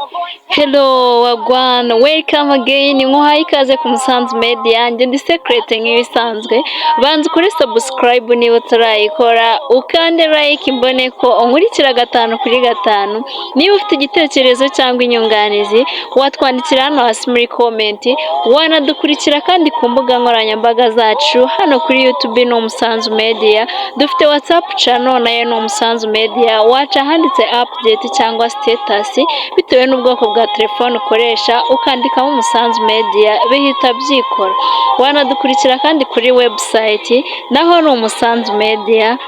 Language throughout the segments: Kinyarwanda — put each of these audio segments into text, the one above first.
Hello wagwan, welcome again. Nkuhaye ikaze ku Musanzu Media. Njye ndi Secret nk'ibisanzwe. Banza kuri subscribe niba utarayikora, ukande like mbone ko unkurikira gatanu kuri gatanu. Niba ufite igitekerezo cyangwa inyunganizi, watwandikira hano hasi muri comment. Wanadukurikira kandi ku mbuga nkoranyambaga zacu. Hano kuri YouTube ni Umusanzu Media, dufite WhatsApp channel nayo ni Umusanzu Media. Waca ahanditse update cyangwa status bitewe n'ubwoko bwa telefone ukoresha, ukandikamo Umusanzu Media bihita byikora. Wanadukurikira kandi kuri website, naho ni Umusanzu Media.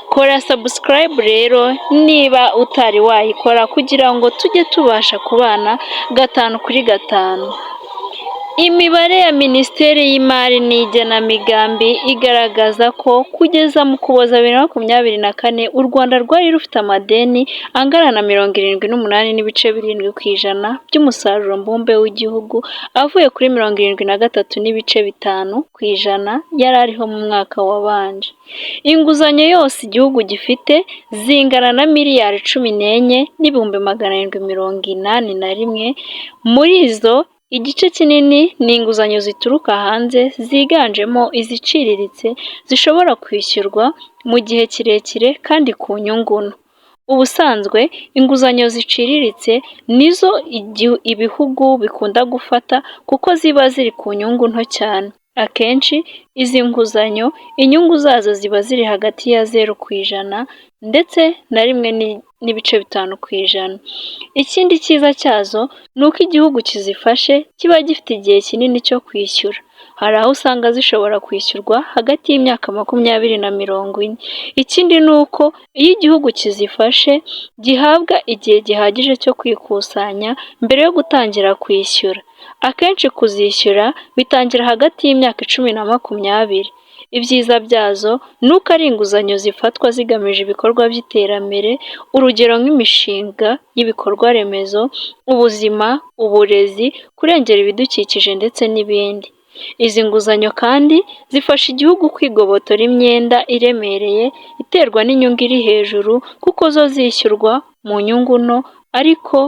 Kora subscribe rero niba utari wayikora kugira ngo tujye tubasha kubana gatanu kuri gatanu. Imibare ya Minisiteri y'Imari n'Igenamigambi igaragaza ko kugeza mu Kuboza 2024, u Rwanda rwari rufite amadeni angana na 78.7% by'umusaruro mbumbe w'igihugu, avuye kuri 73.5% yari ariho mu mwaka wabanje. Inguzanyo yose igihugu gifite zingana na miliyari 14,781,000. Muri izo, igice kinini ni inguzanyo zituruka hanze, ziganjemo iziciriritse zishobora kwishyurwa mu gihe kirekire kandi ku nyungu nto. Ubusanzwe inguzanyo ziciriritse nizo ibihugu bikunda gufata kuko ziba ziri ku nyungu nto cyane. Akenshi izi nguzanyo inyungu zazo ziba ziri hagati ya 0% ndetse na 1.5%. Ikindi cyiza cyazo ni uko igihugu kizifashe kiba gifite igihe kinini cyo kwishyura. Hari aho usanga zishobora kwishyurwa hagati y'imyaka 20 na 40. Ikindi ni uko iyo igihugu kizifashe gihabwa igihe gihagije cyo kwikusanya mbere yo gutangira kwishyura. Akenshi kuzishyura bitangira hagati y'imyaka 10 na 20. Ibyiza byazo ni uko ari inguzanyo zifatwa zigamije ibikorwa by'iterambere, urugero nk'imishinga y'ibikorwa remezo, ubuzima, uburezi, kurengera ibidukikije ndetse n'ibindi. Izi nguzanyo kandi zifasha igihugu kwigobotora imyenda iremereye iterwa n'inyungu iri hejuru, kuko zo zishyurwa mu nyungu nto ariko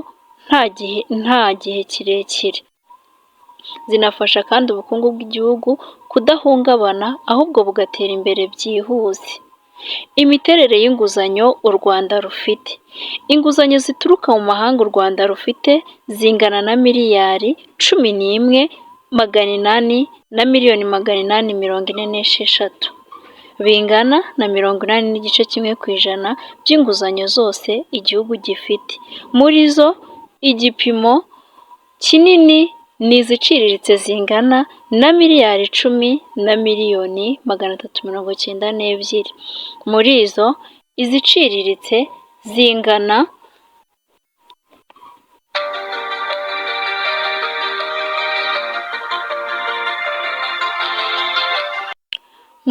nta gihe kirekire. Zinafasha kandi ubukungu bw'igihugu kudahungabana ahubwo bugatera imbere byihuse. Imiterere y'inguzanyo u Rwanda rufite. Inguzanyo zituruka mu mahanga u Rwanda rufite zingana na miliyari 11 800 na miliyoni 846, bingana na 80.1% by'inguzanyo zose igihugu gifite. Muri zo, igipimo kinini ni iziciriritse zingana na miliyari 10 na miliyoni 392. Muri izo, iziciriritse zingana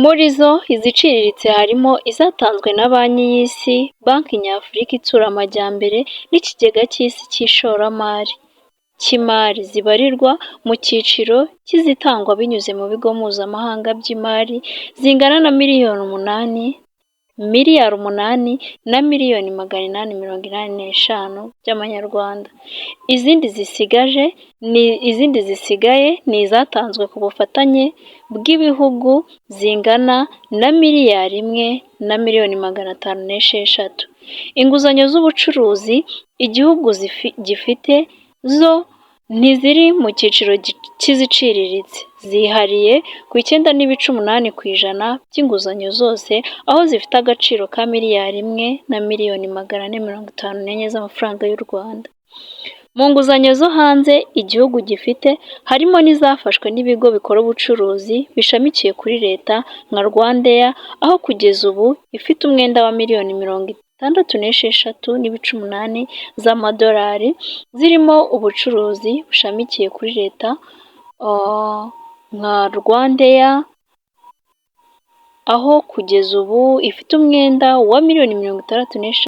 Muri zo, iziciriritse harimo izatanzwe na Banki y'Isi, Banki Nyafurika Itsura Amajyambere n'Ikigega cy'Isi cy'Ishoramari cy'Imari, zibarirwa mu cyiciro cy'izitangwa binyuze mu bigo mpuzamahanga by'imari zingana na miliyoni 8, miliyari 8 na miliyoni 885 by'amanyarwanda. Izindi zisigaye ni izatanzwe ku bufatanye bw'ibihugu zingana na miliyari 1 na miliyoni 506. Inguzanyo z'ubucuruzi igihugu gifite zo ntiziri mu cyiciro cy'iziciriritse, zihariye ku 9.8% by'inguzanyo zose, aho zifite agaciro ka miliyari 1 na miliyoni 454 z'amafaranga y'u Rwanda. Mu nguzanyo zo hanze igihugu gifite harimo n'izafashwe n'ibigo bikora ubucuruzi bishamikiye kuri Leta nka RwandAir, aho kugeza ubu ifite umwenda wa miliyoni 66.8 z'amadolari, zirimo ubucuruzi bushamikiye kuri Leta nka RwandAir, aho kugeza ubu ifite umwenda wa miliyoni 66.